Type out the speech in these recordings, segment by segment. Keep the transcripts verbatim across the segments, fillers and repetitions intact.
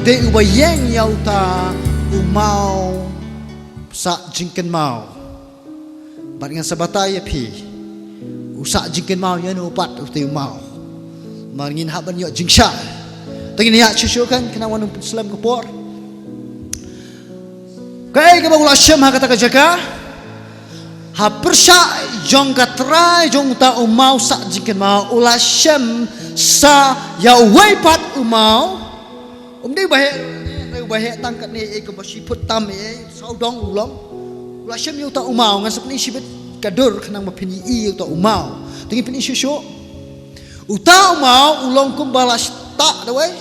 Te uba ïeng ïa uta u maw sah jingkynmaw. Bad ngan sa batai ïa phi, u sah jingkynmaw ïa uno pat uta u maw. Namar ngin hap ban ïoh jingshai. Te ngin ïa shu shu kan khnang ban ym slem ka por. Kaei kaba u la shem ha kata ka jaka? Ha pyrshah jong ka trai jong uta u maw sah jingkynmaw, u la shem sa ïa uwei pat u maw. Um dei ba heh, ba heh tang katne, eh, kaba shi phut tam, eh, sawdong u long. U la shem ïa uta u maw, ngan sa pyni shibit ka dur khnang ba phin ïohi ïa uta u maw. Te ngin pyni shuh shuh. Uta u maw u long kumba la shtah da uwei.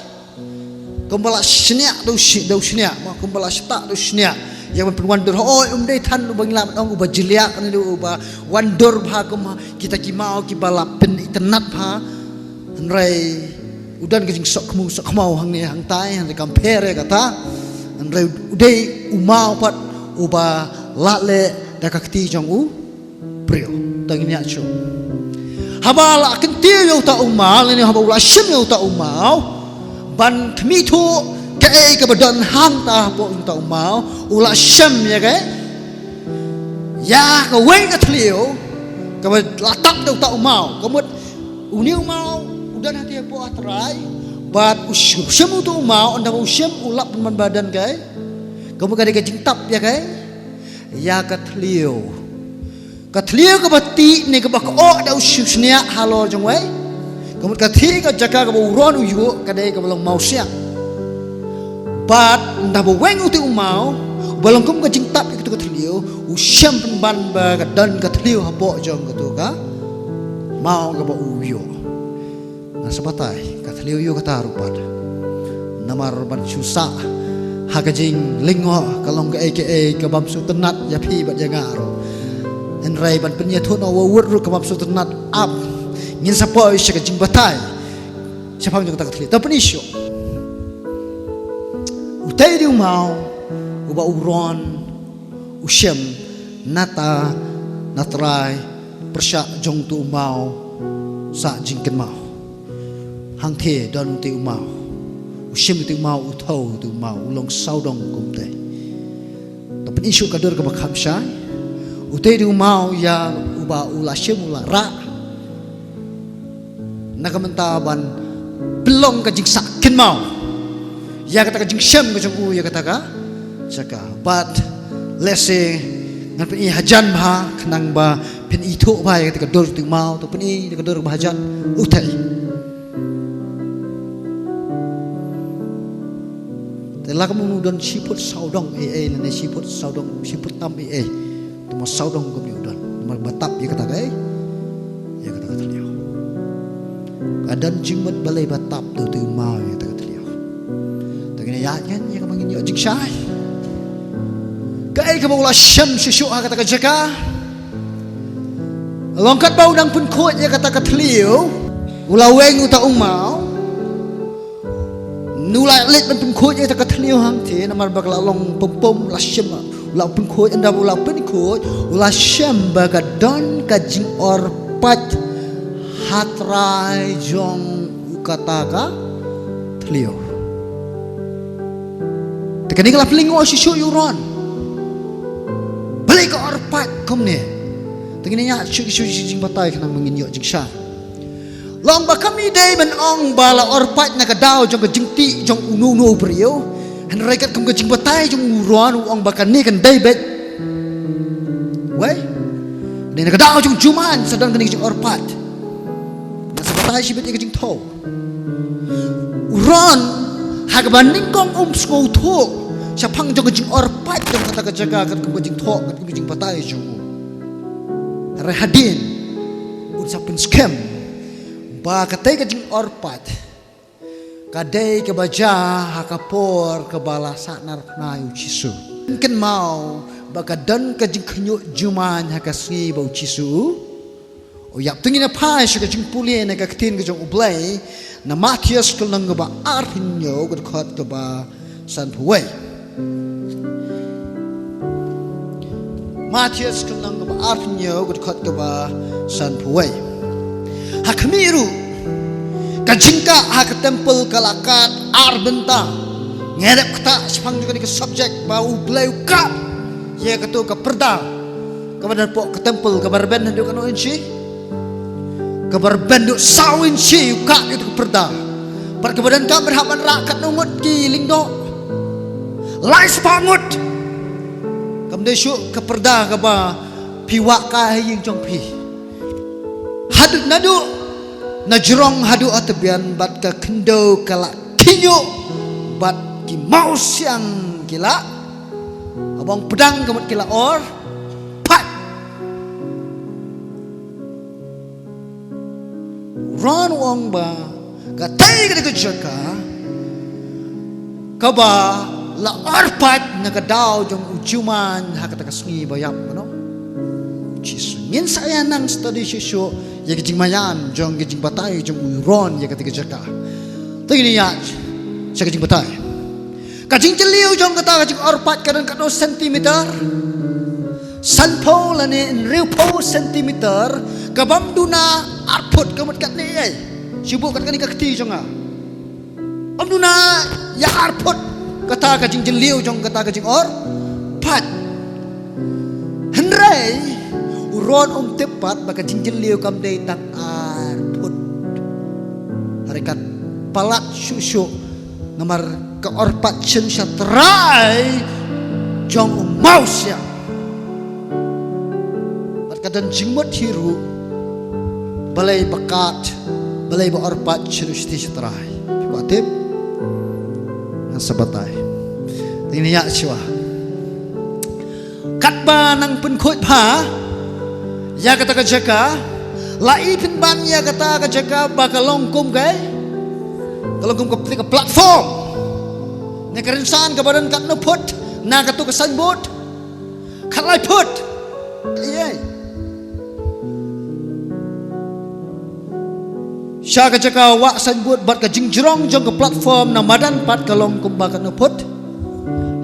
Kumba la shniah da u shi-, da u shniah, ma kumba la shtah da u shniah. Ïa ban pynwandur, hooid, um dei than uba ngi lah ban ong uba jliah, ne uba wandur bha kum kita ki maw kiba la pynitynnad bha. Hynrei u don ka jingsuk khmu suk khmaw hangne hangtai, hynrei kam pher ïa kata. Hynrei u dei u maw pat uba la leh da ka kti jong u briew. Te ngin ïa shu. Haba la kyntiew ïa uta u maw, lane haba u la shem ïa uta u maw, ban khmih thuh kaei kaba don hangta hapoh uta u maw, u la shem ïa kaei? Ïa kawei ka thliew kaba la tap da uta u maw. Ka mut une u maw u don hangta hapoh ha trai, bad u sh-, shem uta u maw, ynda u shem u lap ban ba don kaei? Ka mut ka dei ka jingtap ïa kaei? Ïa ka thliew. Ka thliew kaba tih ne kaba kooh da u shu shniah halor jong uwei. Ka mut ka tih ka jaka kaba u ron u ïuh ka dei kaba long mawsiang. Bad ynda ba weng uta u maw, ba long kum ka jingtap ïa kata ka thliew, u shem pynban ba ka don ka thliew hapoh jong kata ka maw kaba u ïuh. Ngan sa batai, ka thliew ïuh kata ruh pat. Namar ban shu sah ha ka jinglyngngoh ka long kaei kaei ka bym sngewtynnad ïa phi bad ïa nga ruh. Hynrei ban pynïathuh noh wa wut ruh ka bym sngewtynnad ap. Ngin sa poi sha ka jingbatai shaphang jong kata ka thliew. Te pyni shuh. Utai u dei u maw uba u ron u shem nata na trai pyrshah jong uta u maw sah jingkynmaw. Hangta don uta u maw. U shem uta u maw, u thew uta u maw, u long sawdong kumta. Te pyni shuh ka dur kaba kham shai. Uta u dei u maw ïa uba u la shem u la rah. Na ka bynta ban pynlong ka jingsah kynmaw ïa kata ka jingshem ka jong u ïa kata ka jaka. Bad lehse ngan pyni hajan bha khnang ba phin ithuh bha ïa kata ka dur uta u maw, to pyni ïa ka dur ba hajan utai. Te la ka mut u don shi phut sawdong ei ei lane shi phut sawdong, shi phut tam ei ei. Te mo sawdong kumne u don. Namar ba tap ïa kata ka ei. Ïa kata ka thliew. Ka don jingmut balei ba tap da uta u maw ïa kata ka thliew. Te ngin ïa ïaid ïa kaba ngin ïoh jingshai. Kaei kaba u la shem shuh shuh ha kata ka jaka. Long katba u dang pynkhuid ïa kata ka thliew. U la weng uta u maw. Nulai leit ban pynkhuid ïa kata ka thliew hangta namar ba ka la long pum pum la shem. U la pynkhuid, ynda u la pynkhuid u la shem ba ka don ka jingor pait ha trai jong u kata ka thliew. Te kane ka la pynlyngngoh shuh shuh ïa u ron. Balei ka or pait kumne? Te ngin ïa shu shu shu jingbatai khnang ba ngin ïoh jingshai. Long ba kam dei ban ong ba la or pait na ka daw jong ka jingtih jong uno uno u briew. Hynrei katkum ka jingbatai jong u ron u ong ba kane kan dei beit. Wei. Dei na ka daw jong jumai sa don kane ka jingor pait. Ngan sa batai shibit ïa ka jingthew. U ron ha kaba nyngkong um sngewthuh shaphang jong ka jingor pait jong kata ka jaka katkum ka jingthew katkum ka jingbatai jong u. Hynrei hadien un sa pynskhem ba katei ka jingor pait ka dei kaba jia ha ka por kaba la sahnarphna ïa u Jisu. Kynmaw ba ka don ka jingkhynñiuh jumai ha ka sngi ba u Jisu u ïap. Te ngin ïa phai sha ka jingpule na ka ktien ka jong U Blei na Mathaios ka lynnong kaba arphew hynñiew ka dkhot kaba sanphew wei. Mathaios ka lynnong kaba arphew hynñiew ka dkhot kaba sanphew wei. Ha khmih ruh ka jingkah ha ka templ ka la kat ar bynta. Nga dep kata shaphang jong kane ka subject ba U Blei u kah ïa kato ka pyrda kaba don hapoh ka temple, kaba rben haduh katno inshi, kaba rben haduh saw inshi, u kah ïa kato ka pyrda. Bad kaba donkam ban hap ban rah katno ngut ki lyngdoh? Lai spah ngut. Kam dei shuh ka pyrda kaba phi wah kai ha ïing jong phi. Haduh naduh na jrong haduh ha tbian, bad ka khyndew ka la khñiuh, bad ki mawsiang ki la, haba ong pdang ka mut ki la or pat. U Ron u ong ba katei ka dei ka jaka kaba la or pat na ka daw jong u Jew man ha kata ka sngi ba ïap, kano? Jisu. Ngin sa ïa nang study shuh shuh ïa ka jingmaïan jong ka jingbatai jong u Ron ïa katei ka jaka. Te ngin ïa sha ka jingbatai. Ka jingjylliew jong kata ka jingor pat ka don katno centimeter? Sanphew lane hynriewphew centimeter, ka bym duna ar phut, ka mut katne ei. Shu buh kat kane ka kti jong nga. Bym duna ïa ar phut kata ka jingjylliew jong kata ka jingor pat. Hynrei u Ron um tip pat ba ka jingjylliew kam dei tang ar phut. Hynrei ka palat shuh shuh namar ka or pat sha trai jong u mawsiang. Bad ka don jingmut hi ruh, balei ba kat, balei ba or pat sha shathie sha trai. Phi kwah tip? Ngan sa batai. Te ngin ïa shuwa. Katba nang pynkhuid bha ïa kata ka jaka, la i pynban ïa kata ka jaka ba ka long kum kaei? Ka long kum ka, ka platform. Na ka rynsan kaba don katno phut na kato ka signboard? Khatlai phut. Ei ei. Sha ka jaka wah signboard bad ka jingjrong jong ka platform na madan pat ka long kumba katno phut?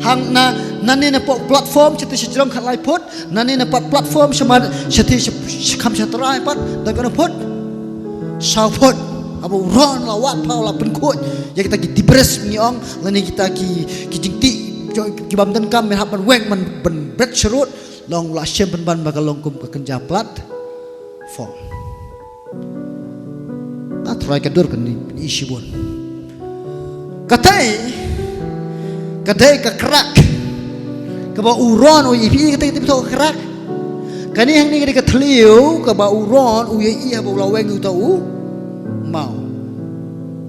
Hangta nangne napoh platform shathie shajrong khatlai phut, nangne napoh platform sha mad-, shathie sha, shakham sha trai pat don katno phut? Saw phut. Haba u Ron u la wad pat, u la pynkhuid ïa kita ki debris ngi ong, lane kita ki, ki jingtih jong ki bym donkam ban hap ban weng ban, ban bret sharud, long u la shem pynban ba ka long kum ka kynja platform. Nga tharai ka dur kane phin i shibun. Katei ka dei ka krak kaba u Ron u ïohi. Katei, katei ka krak. Kane hangne ka dei ka thliew kaba u Ron u ïohi haba u la weng ïa uta u maw.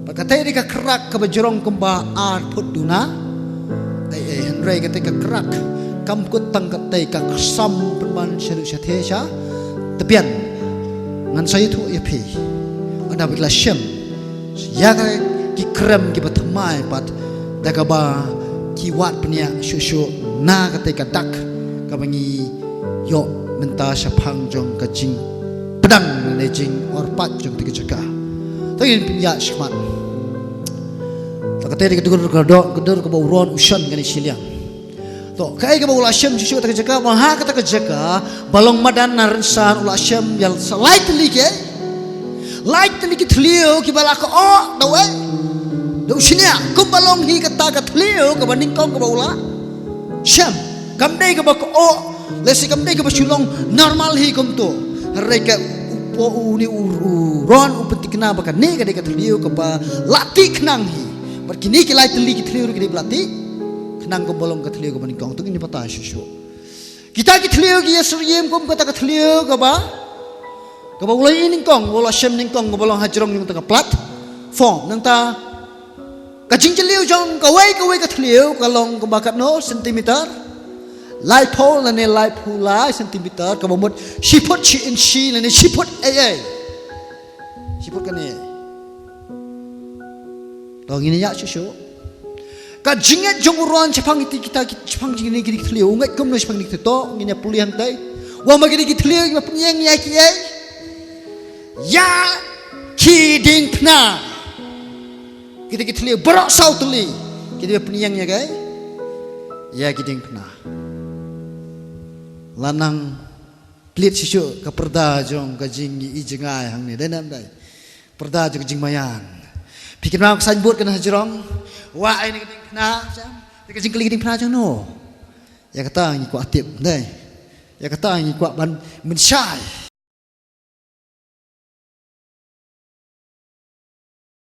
Bad katei ka dei ka krak kaba jrong kumba ar phut duna. Ei ei, hynrei katei ka krak kam kut tang katei, ka kyrsam pynban shaduh shathie sha tbian. Ngan sa ïathuh ïa phi. Ynda ba ki la shem ïa ki krem kiba thymmai pat, da kaba ki wad bniah shuh shuh na katei ka dak kaba ngi ïoh mynta shaphang jong ka jingpdang ne jingor pat jong katei ka jaka. Te ngin pynïaid shakhmat. Te katei ka dei ka dur, ka dur, ka dur kaba u Ron u shon kane shiliang. To, kaei kaba u la shem shuh shuh kata ka jaka? Ba ha kata ka jaka ba long madan na rynsan u la shem ïa sa lai tylli ki, lai tylli ki thliew kiba la koh da u, da u shñiah, kumba long hi kata ka thliew kaba nyngkong kaba u la shem. Kam dei kaba koh, lehse kam dei kaba shu long normal hi kumto. Hynrei ka u, u, une u, u Ron u pynthikna ba kane ka dei ka thliew kaba la tih khnang hi. Bad kine ki lai tylli ki thliew ruh ki dei ba la tih khnang kumba long ka thliew kaba nyngkong. To ngin ïa batai shuh shuh. Kita ki thliew ki ïasyriem kum kata ka thliew kaba, kaba u la ïohi nyngkong, u la shem nyngkong, kaba long hajrong jong kata ka platform. Nangta ka jingjylliew jong kawei kawei ka thliew ka long kumba katno centimeter? Laiphew lane laiphew lai centimeter, kaba mut shi phut shi inshi lane shi phut ei ei. Shi phut kane. To ngin ïa shuh shuh. Ka jingngeit jong u Ron shaphang kita, kita, shaphang jong kine ki thliew, u ngeit kumno shaphang kine ki thliew? To ngin ïa pule hangtai. Wat ma kine ki thliew kiba pynïeng ïa kiei? Ïa ki diengphna. Kita ki thliew baroh saw tylli kiba pynïeng ïa kiei? Ïa ki diengphna. Lah nang plie shuh shuh ka pyrda jong ka jingïohi jngai hangne, dei ne em dei? Pyrda jong ka jingmaïan. Phi kynmaw ka signboard kane hajrong? Wa ai ne ka diengphna, shem. Te ka jingkylli ka diengphna jong no. Ïa kata ngi kwah tip, dei. Ïa kata ngi kwah ban mynshai.